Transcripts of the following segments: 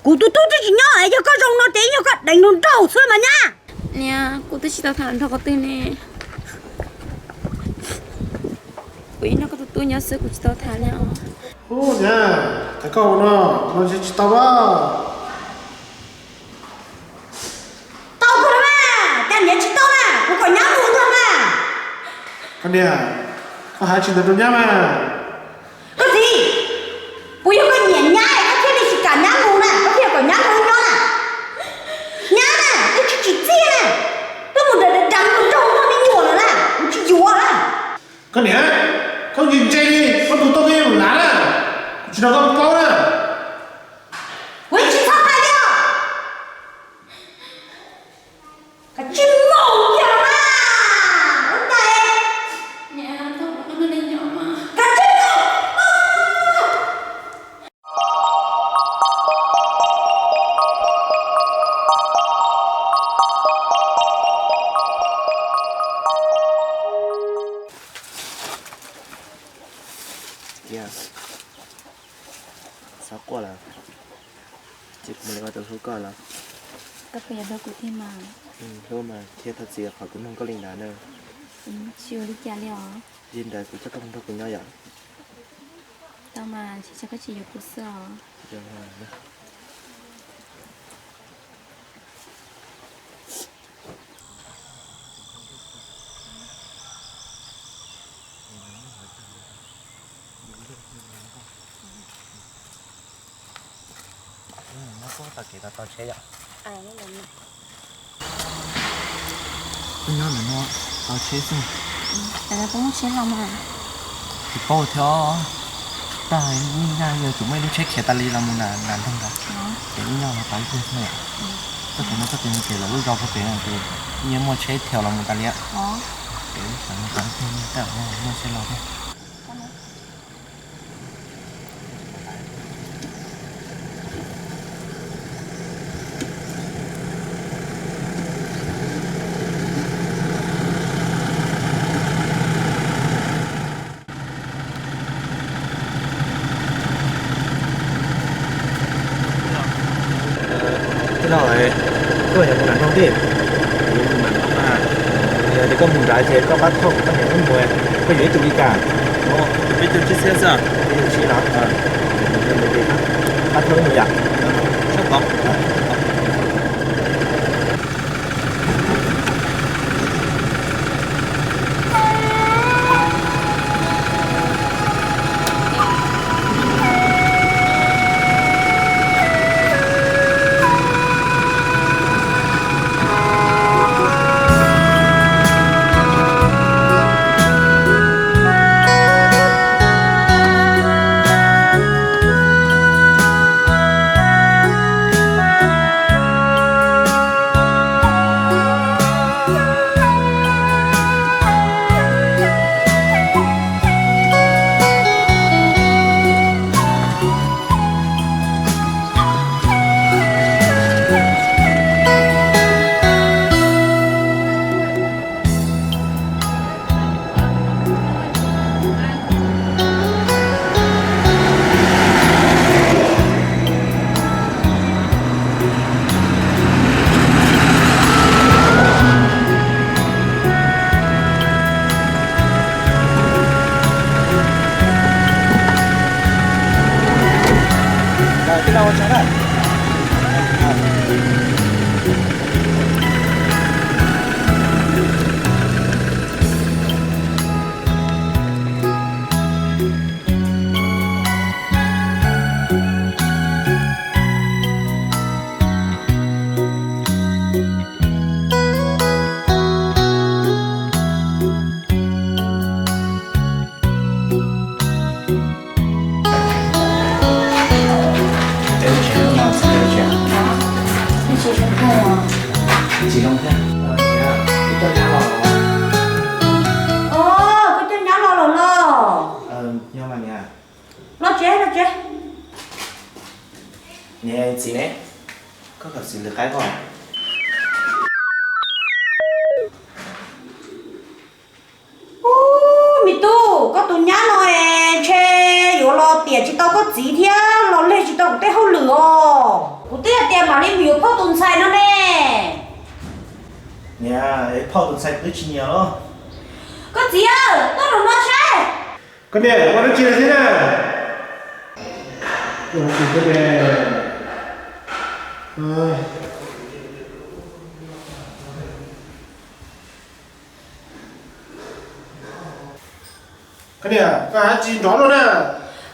Kuv tus tub twb tsis nyob, yog koj zoo no ces yog koj deev nraug nraug xwb mas nyab. Niam, kuv twb tsis tau tham nrog qhov twg ne. Kuv ib nrog koj tus tub nyob xwb, kuv tsis tau tham li os. Ub, niam, tham koj ua no, no tsis tau a. Tau kawg los mas, cas niam tsis tau na, kuv kom nyab mus ntag mas. Koj niam, koj hais tsis ntawd rau nyab mas. Koj txiv, puas yog koj nyiam nyab es koj thiaj li tsis kam nyab mus na, koj thiaj kom nyab mus nyob na? Nyab na, twb tsis tsim txiaj na, twb mus nrog nraug noj me nyuam lawm na, kuv tsis yuav na. Koj niam, koj ntse ntse li, koj tus tub koj yeej mus lav na, kuv tsis nrog koj paub na. Kuv yeej tsis txhob hais li os. Koj tsis mus kiag los mas, ua cas? Koj tsis mus. Kiag, xav quaj lawm. Ces kuv mam li ua tus hlub koj los? Koj puas yuav hlub kuv thiab mas? Hlub mas, thiab thov txim qhov kuv nug koj li ntawd na. Tsis ua li cas li os. Li ntawd kuv coj koj mus nrog kuv nyob yom? Tau mas, tsis tso koj tsis yuav kuv xwb os. Mus txog tau kev tau tau tsheb yom. Koj nyob ntawm no tau tsheb xwb. Tsis paub thiab. Tab sis nyaj yog tsum muaj ib lub tsheb khiav tas li los mus nram nroog ntawd, ces wb nyob no tau ib pliag xwb yom. Txoj kev no txoj kev mus kev lawm lub zos puag pem no ces yeej muaj tsheb thiaj los mus tas li. Ces wb sawv no tau ib pliag, muaj tsheb los thiab. Tij laug, koj yuav mus nram nroog thiab? Yog tias koj mus nrad ces koj pab thauj kuv poj niam wb mus, koj yuav ib tug li cas? Peb caug tsib txhiab xwb. Peb caug tsib los? Pab thauj wb mus yom. Koj coj nyab los lawm los? Los tsev, los tsev. Niam, txiv ne? Koj kom txiv lwm qaib koj. Ub, me tub, koj tus nyab no es ntshe yuav los tiam tsis tau koj txiv thiab los leg tsis tau kuv tej hauj lwm os. Kuv Phauj tus ntxhais no ne. Niam, phauj tus ntxhais kuv twb tsis nyiam los. Koj txiv, tuaj rau no saib. Koj niam, ua dab tsi thiab na? Ua dab tsi thiab ne? Koj niam, koj hais tsis nrov los na.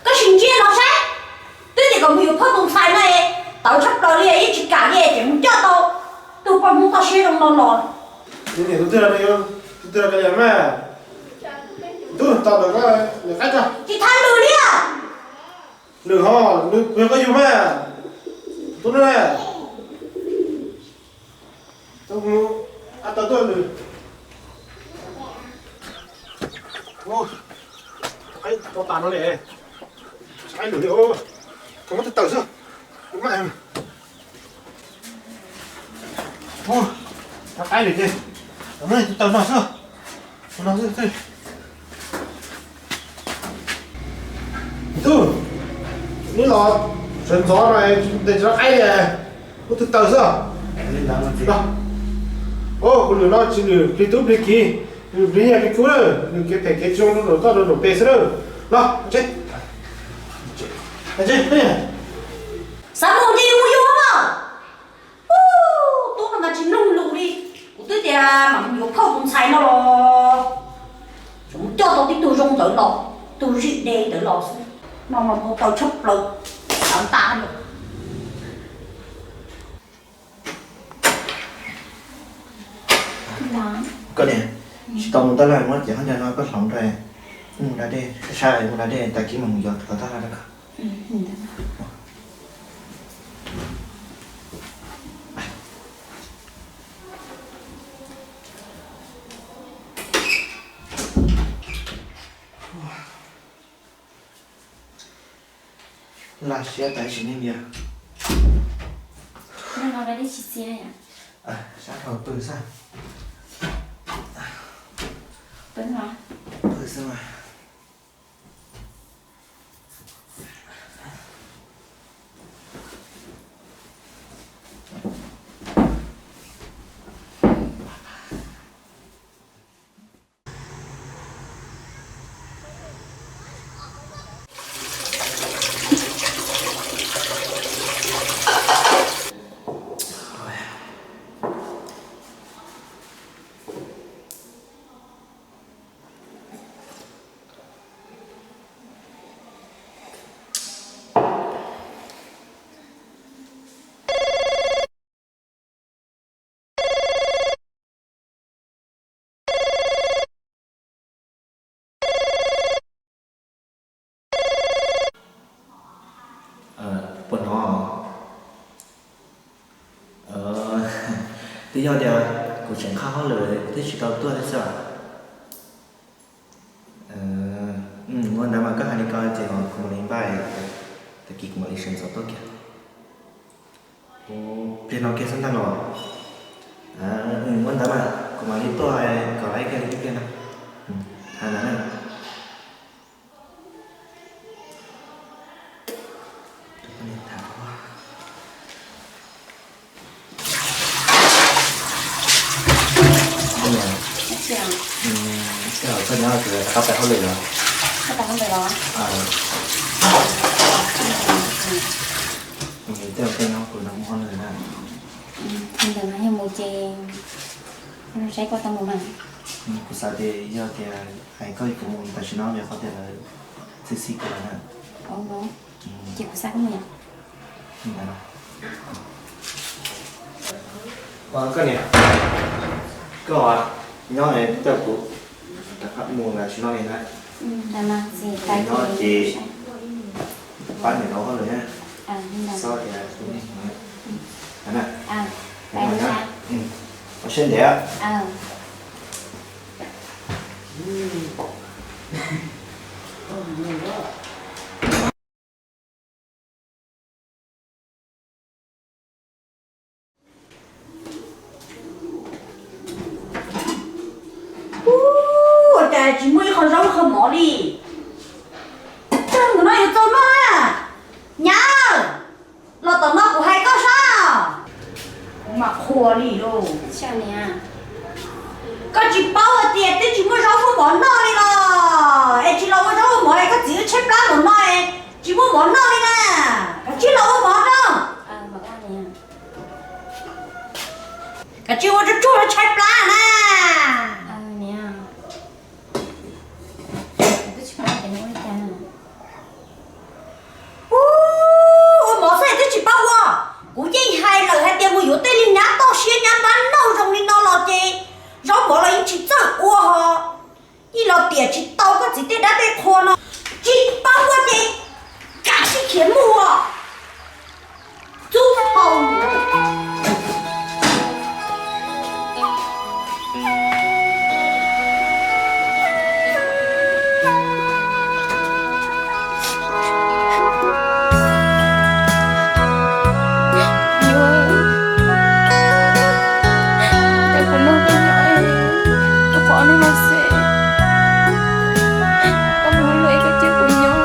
Koj sim ntsia los saib. Twb tias kom mus yuav phauj tus ntxhais no, tawv tshaj plaws li, yeej tsis kam li, ces mus coj tau tus poj Hmoob toj siab zoo no los. Tus niam tus twg, tus twg los koj niam mas. Ntuj, tos ntawm koj niam qaib tso. Tsis thab lwm li. Lwm ho, lwm yog koj yug mas. Tub na. Tau mus, a tau tuaj lwm. Qaib tau tas no ne. Qaib lwm li, koj muab tus taws xwb. Ua mas. Ua, qaib lwm ces, muab tus taws no xwb. Tus no xwb. Tub, neb los sawv ntxov no, tes tsis tau qaib li, muab tus taws xwb. Os, kuv lwm no tsis lwm plig tub plig kiv, lwm plig nyiaj plig kub lawm, lwm kev phem kev zoo rau toj rau pem xwb lawm. Los, tsev. Xav mus ces mus yug mas. Ub, tub no mas tsis mloog lus li. Kuv twb tias mam mus yuav phauj tus ntxhais no los, tseem mus coj tau tib tug zoo ntawd los, tug zim de ntawd los xwb. No mas tau tshaj plaws, xav nta lawm. Koj niam, tsis tau mus taj laj, muab cev khaub ncaws no koj hloov rau, mus da dej, sab mus da dej, tag kis mam mus yuav kom taj laj rau koj. Laj siab tas sim neej tiag. Sab dhau pw xwb. Pw xwb mas. Puas hnov? Twb yog tias kuv tseem qhab hauj lwm thiaj tsis tau tuaj thiab xwb. Ua ntawd mas koj hais li ko ces kuv mam li npaj, tag kis kuv mam li sawv ntxov tuaj kiag. Pliag no kiag xwb ntag los. Ua ntawd mas kuv mam li tuaj kom laiv kiag li ib pliag no. Hais ntawd na. Tej zaum koj nyob kuv rov qab pais hauj lwm los? Koj pais hauj lwm los? Tej zaum koj nyob kuv rov mus hauj lwm na. Ntawm no yog mus ces saib koj tau mus mas. Kuv xav tias yog tias hais koj kuv mus tam sim no vim qhov tias lawv txib txib kuv lawm na. Ces kuv xa koj mus yom. Koj niam, koj nyob coj kuv rov qab mus tam sim no li na. Nyob ces pab niam laus hauj lwm na. Xob tias kuv ua siab ntev. Ua cas tsis muaj ib qho zaub qho mov li. Tag mus no yuav txog noj na. Nyab, los tom no kuv hais koj sab. Mas qhuas li lauj. Koj tsis paub hais tias twb tsis muaj zaub muaj mov noj li los? Es tsis los ua zaub ua mov es koj txiv wb tshaib plab mus no es tsis muaj mov noj li na. Kav tsij los ua mov rau. Kav tsij ua tsuag tsuag tshaib plab na. Ua mov xwb twb tsis paub ua. Kuv yeej hais lawm hais tias mus yuav tej li nyab toj siab nyab mab noj zoo li no los ces zaub mov los yeej tsis txawj ua ho. Ib los tiam tsis tau koj txiv tej dab tej qhua no. Tsis paub ua ces kav tsij khiav mus. Txub hau. Kuv nrog koj nyob, koj pom hnub no xwb, koj mus luaj es koj cia kuv nyob.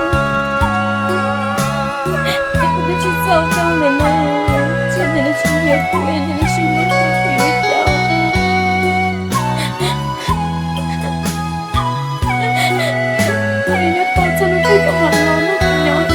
Es kuv twb tsis txog koj ntawm no, tsis ntawm no tsis nyiam kuv, nws tsis nyiam kuv, kuv yuav ua cas? Kuv nyob tos txog hnub twg koj mam los nrog kuv nyob.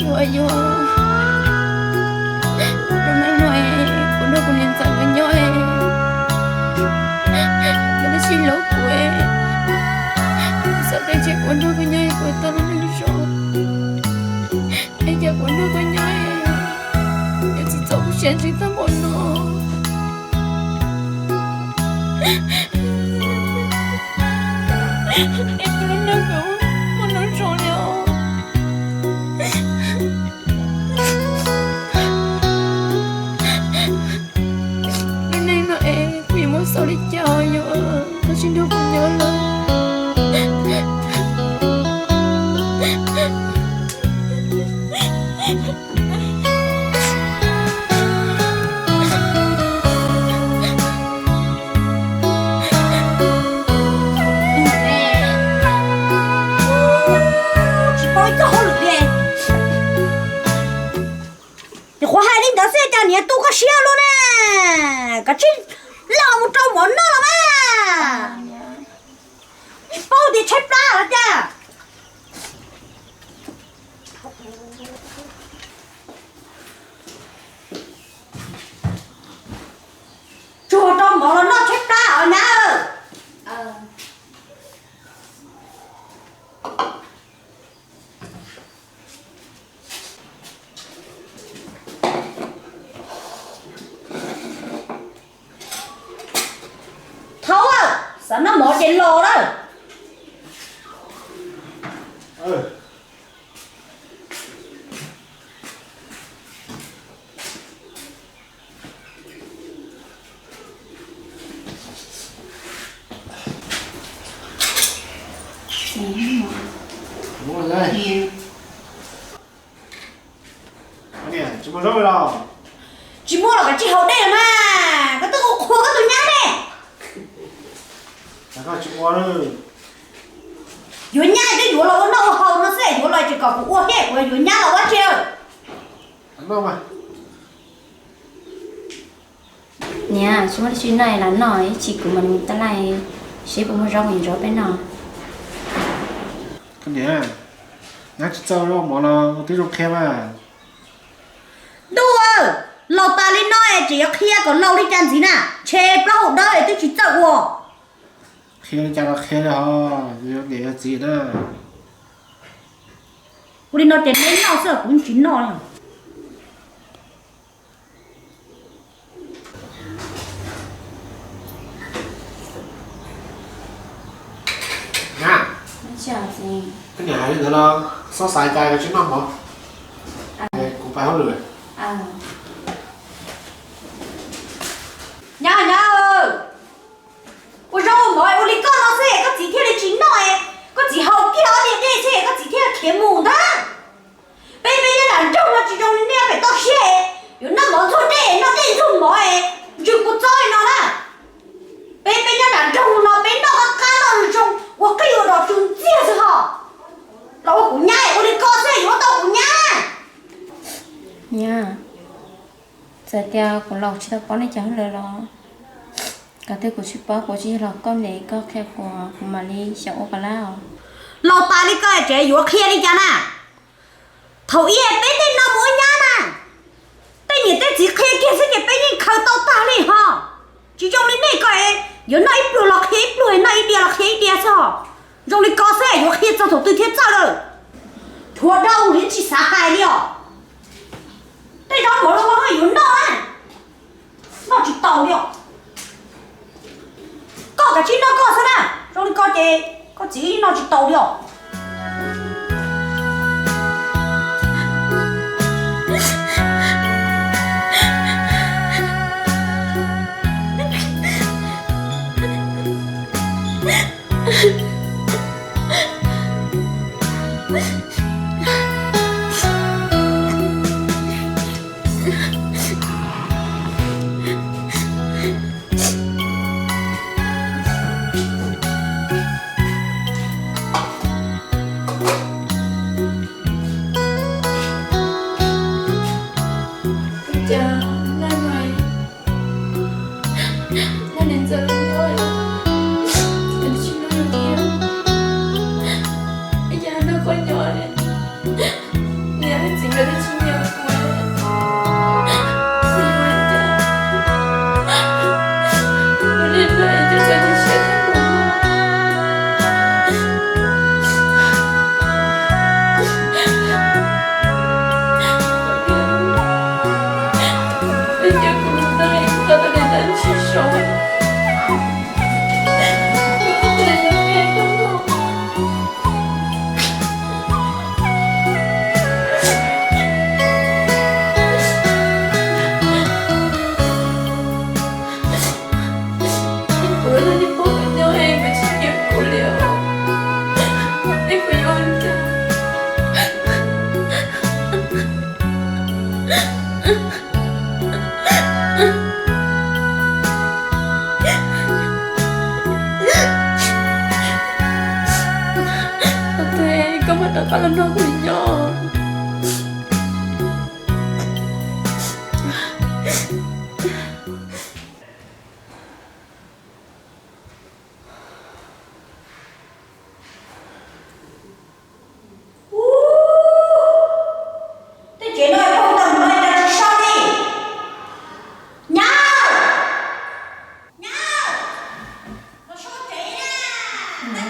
Yuav, yuav, lub neej no kuv nrog kuv niam ntxawm nkawd nyob, nkawd twb tsis hlub kuv, xav tias kuv nrog koj nyob kuv tau lub neej zoo, es cas kuv nrog koj nyob yuav tsis txaus kuv siab ntsws tag npaum no. Es kuv lub neej kuv muaj hnub zoo li os. Lub neej no es kuv yuav muab xaus li cas, yog koj tsis nrog kuv nyob lawm. Tsis paub ib txoj hauj lwm li. Ces qhuav hais li ntawd xwb cas niam tu koj siab luaj ne. Kav tsij los mus rau mov noj los mas. Tsis paub tias tshaib plab los cas. Tsuag rau mov los noj tshaib plab os nyab. Thaub, xav noj mov ces los lawm. Tsis muaj los kav tsij haus dej mas, koj twb ua qhua koj tus nyab ne. Yuav nyab twb yuav los ua noj ua haus no xwb, yuav los tsis kom kuv ua thiab, kuv yuav nyab los ua tsi. Niam, tsis muaj dab tsi noj los noj, ib chim kuv mam li mus taj laj seb puas muaj zaub mus zov peb noj. Koj niam, nyab tsis txawj ua mov los twb zoo qhia mas. Ntuj, laus tas li no es tseem yuav qhia kom laus li cas ntxiv na, ntshe plaub hau dawb twb tsis txawj ua. Qhia li cas los qhia li hos, yog niam yog txiv na. Ua li no ces neb noj xwb kuv tsis noj li. Koj niam hais li ntawd los xob xav cas koj tsis noj mov. Kuv pais hauj lwm. Nyab, nyab, ua zaub ua mov ua li koj no xwb koj txiv thiaj li tsis noj, koj txiv haus kiag ob diav dej xwb koj txiv thiaj khiav mus ntag. Peb, peb nyob nram nroog no tsis zoo li nej pem toj siab, yuav noj mov ntxuag dej noj dej ntxuag mov, ntsws kua txob li no na. Yog kuv laus tsis tau paub nej cov hauj lwm los, kom twb kuv tsis paub, kuv tsis yog los koj ne, koj qhia kuv, kuv mam li xyaum ua koj lab os. Laus tas li koj tseem yuav qhia li cas na? Thaum ub peb tej no mus ua nyab na, tej niam tej txiv qhia kiag xwb ces peb yeej khaws tau tag li ho. Tsis zoo li nej ko, yuav noj ib pluag los qhia ib pluag, noj ib diav los qhia ib diav xwb. Zoo li ko xwb yuav qhia txog thaum twg thiaj txawj lawm. Thuav dau li tsis xav hais li os. Tej zaub mov los yuav noj, noj tsis taus li os. Koj kav tsij noj koj xwb na, zoo li ko ces koj txiv noj tsis taus li os. Koj mam rov qab los nrog kuv nyob. Tej tsev no yog hu tau mus no cas tsis sau li? Nyab, nyab, los sau tsev na.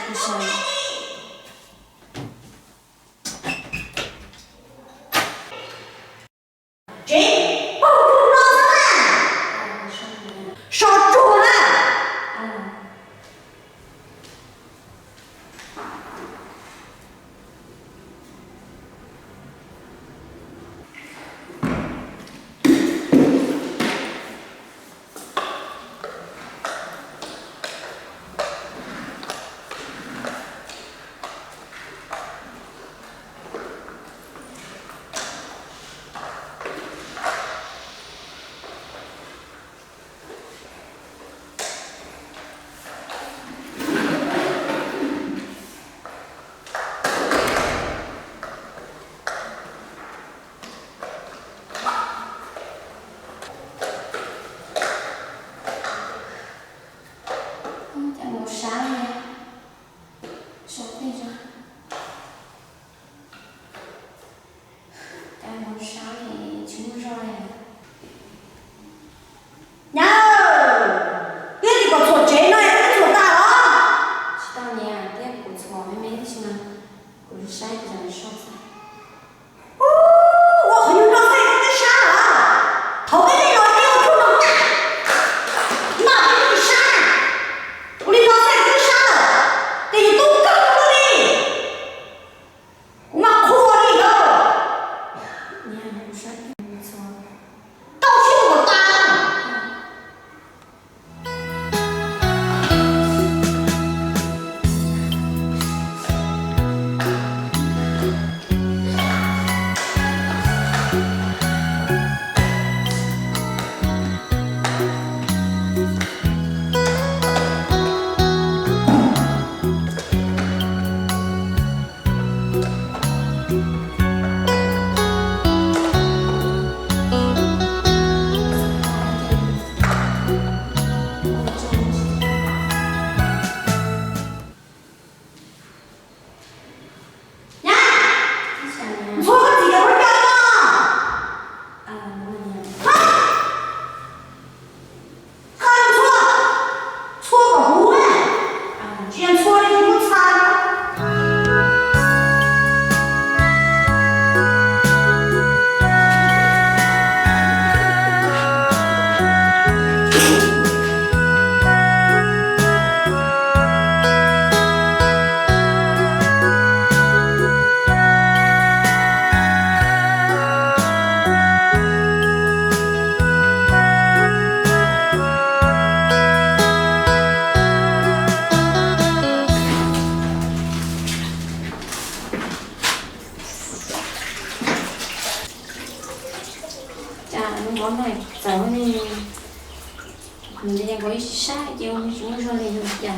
Nws ua ib sab ces tsis muaj zog li, yog cas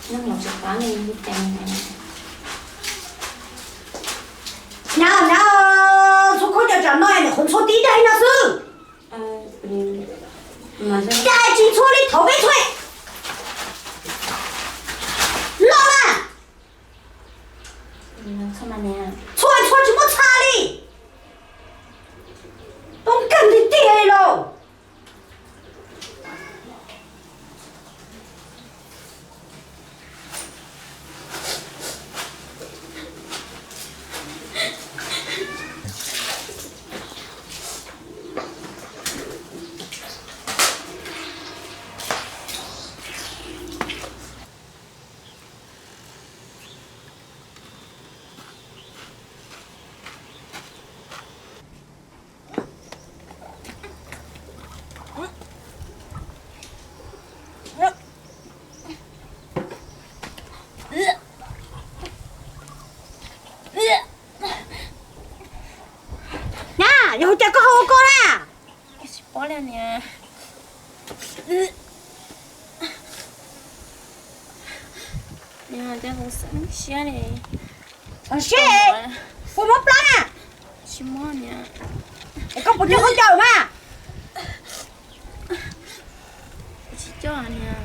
nws los tsis qab li, cas. Nyob nyob, txhua khaub ncaws tsam no nws qhuav ntxhua tib daim no xwb. Cas tsis ntxhua li thaum peb txhua los na. Txhua txhua tsis muaj txha li. Toob kawg tiag tiag li lauj. Na, yog ua cas koj ho ua koj na? Tsis paub li niam. Niam, cas kuv xav siab li. Xav siab? Puas muab plab na? Tsis muaj niam. Es koj puas coj khaub ncaws mas? Kuv tsis coj niam.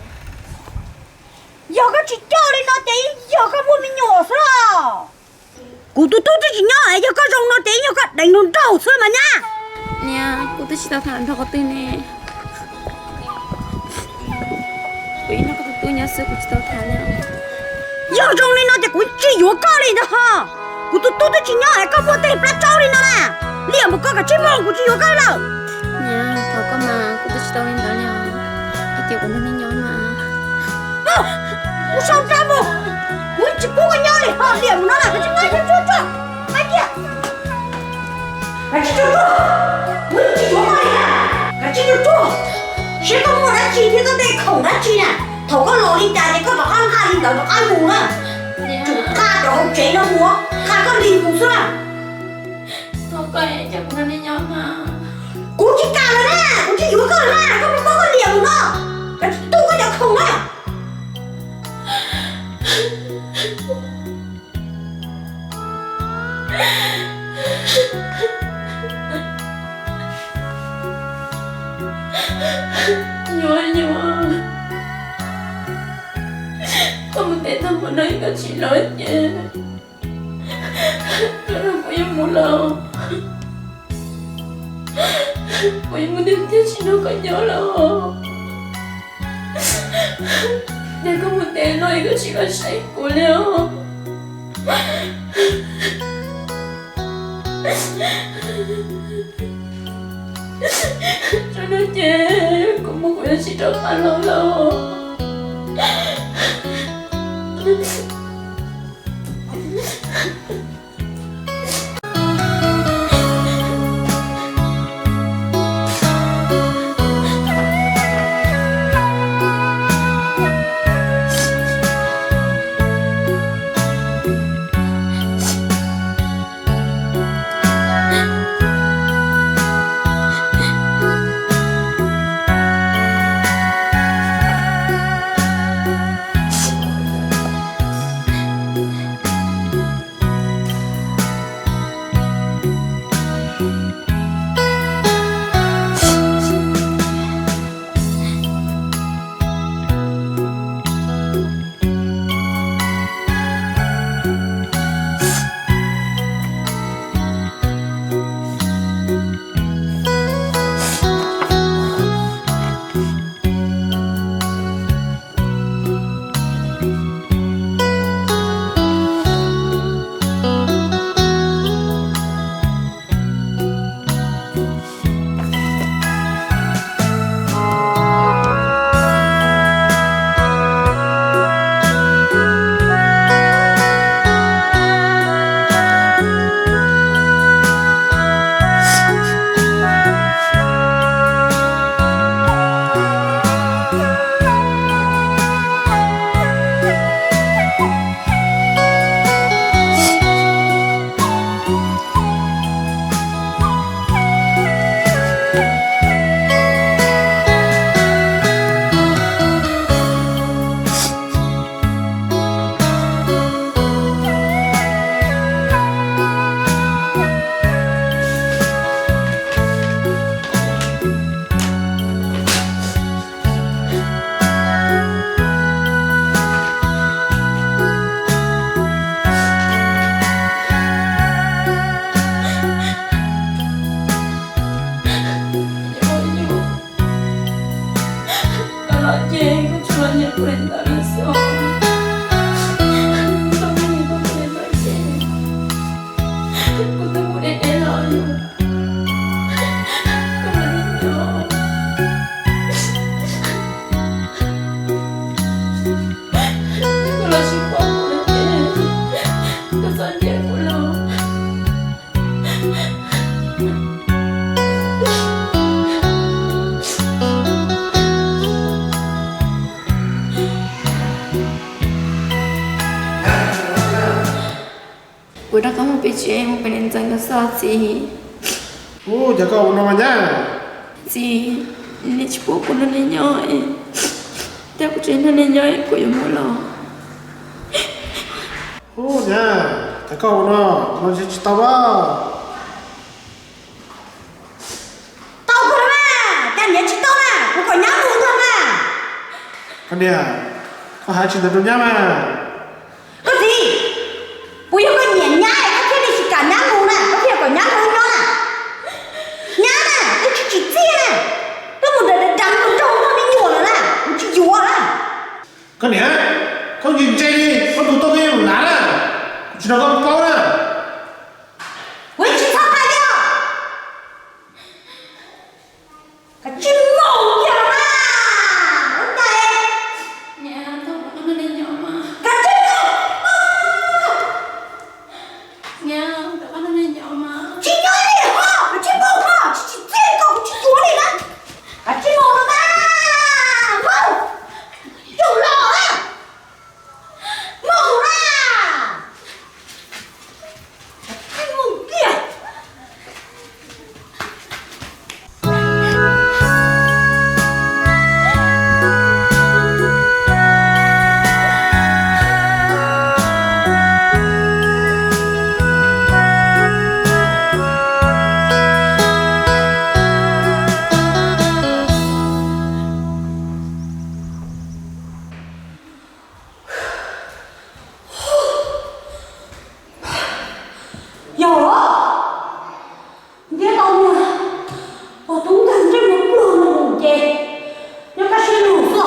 Yog koj tsis coj li no ces yog koj muaj me nyuam xwb los. Kuv tus tub twb tsis nyob, yog koj zoo no ces yog koj deev nrog nraug xwb mas nyab. Niam, kuv twb tsis tau tham nrog qhov twg ne. Kuv ib nrog koj tus tub nyob xwb, kuv tsis tau tham li. Yog zoo li no ces kuv tsis yuav koj li ntag ho. Kuv tus tub twb tsis nyob es koj muaj tej plab tsaub li no na. Liam mus koj kav tsij mus, kuv tsis yuav koj lawm. Niam, thov koj mas, kuv twb tsis tau li ntawd li os. Hais tias kuv nrog nej nyob mas. Mus sau rab mus, kuv tsis pub koj nyob li ho, liam mus no lawm, kav tsij nqa cov tsuag tso, hais tias kav tsij tso tsuag, kuv tsis yuav koj li na, kav tsij tso tsuag, seb koj muaj dab tsi thiab koj tej khoom dab tsi na, thaum koj los li cas ces koj rov qab nqa li ntawd rov qab mus na. Tsum nqa cov hauv tsev no mus, nqa koj li mus xwb na. Kuv tsis kam lawm na, kuv tsis yuav koj lawm na, koj mus muab koj liam mus no, kav tsij tu koj cov khoom na. Nyuam, nyuam, koj mus teb tag npaum no koj tsis los ces kuv yuav mus lawm. Kuv yuav mus tiag tiag, tsis nrog koj nyob lawm. Yog koj mus teb no es koj tsis los saib kuv li os. Txog no ces kuv mus kuv yuav tsis rov qab los lawm. Niam kuv ntawd los xyov, tau me niam kuv ntawd ces kuv twb mus deb deb los yus, kuv los nyob, kuv los tsis pom kuv lawm ces koj txhob ntiab kuv los. Kuv rov qab mus pem tsev, mus pem niam ntxawm nkawd xwb txiv. Ub, cas koj ua no mas nyab? Txiv, niam tsis pub kuv nrog niam nyob, cas kuv tsis nrog niam nyob kuv yuav mus los. Ub, nyab, cas koj ua no, no tsis tau a. Tau kawg los mas, cas niam tsis tau na, kuv kom nyab mus ntag mas. Koj niam, koj hais tsis ntawd rau nyab mas. Koj txiv, puas yog koj nyiam nyab es koj thiaj li tsis kam nyab mus na, koj thiaj kom nyab mus nyob na? Nyab na twb tsis tsim txiaj na, twb mus nrog nraug nrog me nyuam lawm na, kuv tsis yuav na. Koj niam, koj ntse ntse li, koj tus toj koj yeej lus lav na, kuv tsis nrog koj paub na. Kuv tsis txhob hais li os. Kav tsij mus kiag mas, ua cas kav tsij mus. Tsis nyob li ho, kav tsij mus ho, tsis txij koj kuv tsis yuav li na. Kav tsij mus no mas, mus, tus los na, mus na. Yog los, ntiab tau niag pog tub ntag ntsej muag pluag no mus ces nyob kaj siab lug xwb.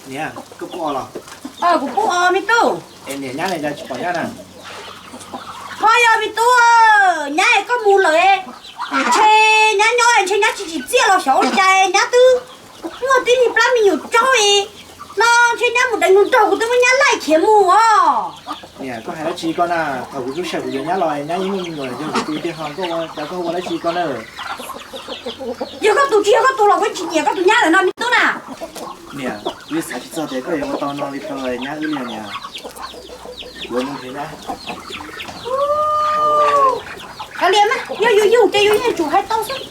Niam, koj pub os los? Kuv pub os me tub. Es niam nyab ne, cas tsis pom nyab na? Ho yog me tub, nyab es koj mus lawm, ntshe nyab nyob ntshe nyab tsis tsim txiaj los xyov ua cas nyab twb muaj tib neeg plab me nyuam tsaub li no, ntshe nyab mus deev nraug kuv twb muab nyab laij khiav mus os. Niam, koj hais dab tsi koj na? Thaum kuv lub sij hawm kuv yuav nyab los nyab yeej muaj me nyuam yog kuv tus tiag ho koj ua, cas koj ua dab tsi koj na? Yog koj tus tsis yog koj tus los kuv tsis nyiam koj tus nyab lawm no me tub na. Niam, kuv yeej xav tsis txog tias koj yuav ua tau no li rau nyab wb li niam. Kuv mus nrhiav nyab. Kav liam mas, yog yus yug ces yus yeej tsum hais tau xwb.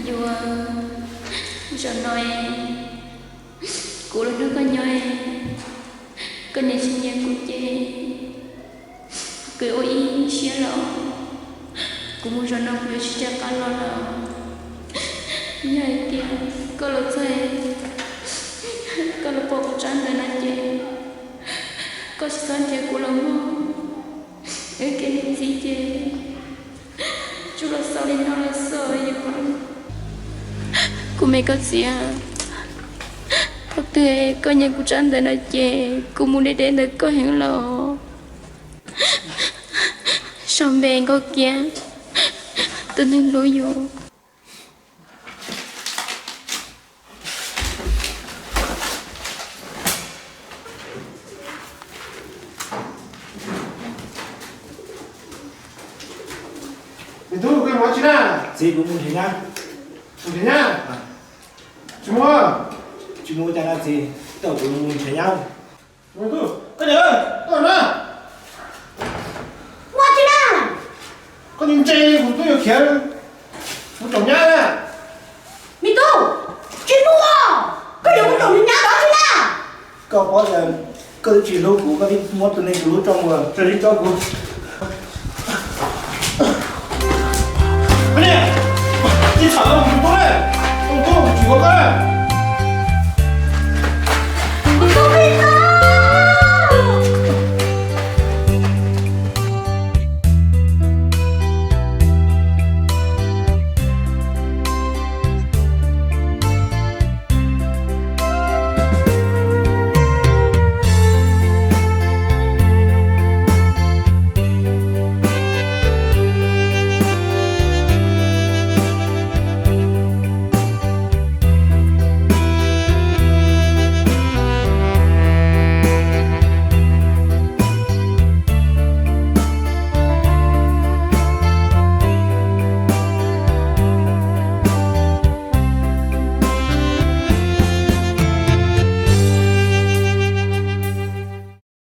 Yus, zaum no kuv los nrog koj nyob, koj niam tsis nyiam kuv ces kuv ua ib siab los, kuv mus zaum no kuv yuav tsis rov qab los lawm. Yog hais tias koj los txog, koj los pom kuv tsab ntawv no ces koj tsis txhob nrhiav kuv los mog. Wb kev niam txiv ces tsuas los xaus li no lawm xwb os yom. Kuv me koj txiv, thaum twg koj nyiam kuv tsab ntawv no ces kuv mus deb deb ntawm koj heev los. Sau npe Nkauj Kiab, tus neeg hlub yus. Me tub, koj mus ua tsi na? Txiv, kuv mus nrhiav nyab. Mus nrhiav nyab? Tsis mus. Tsis mus ua cas na txiv, tau kuv mus nrhiav nyab. Koj niam, koj na. Ua tsi na? Koj ntse ntse, kuv twb yuav khiav mus tsoom nyab na. Me tub, tsis mus, koj yuav mus tsoom nyab tod tsi na? Koj paub tias koj twb tsis hlub kuv, koj twb muab tus neeg kuv hlub tso mus, raws li tso kuv. Koj niam, tsis txhob mus tub na, mus tub tsis ua koj na. Kuv tus me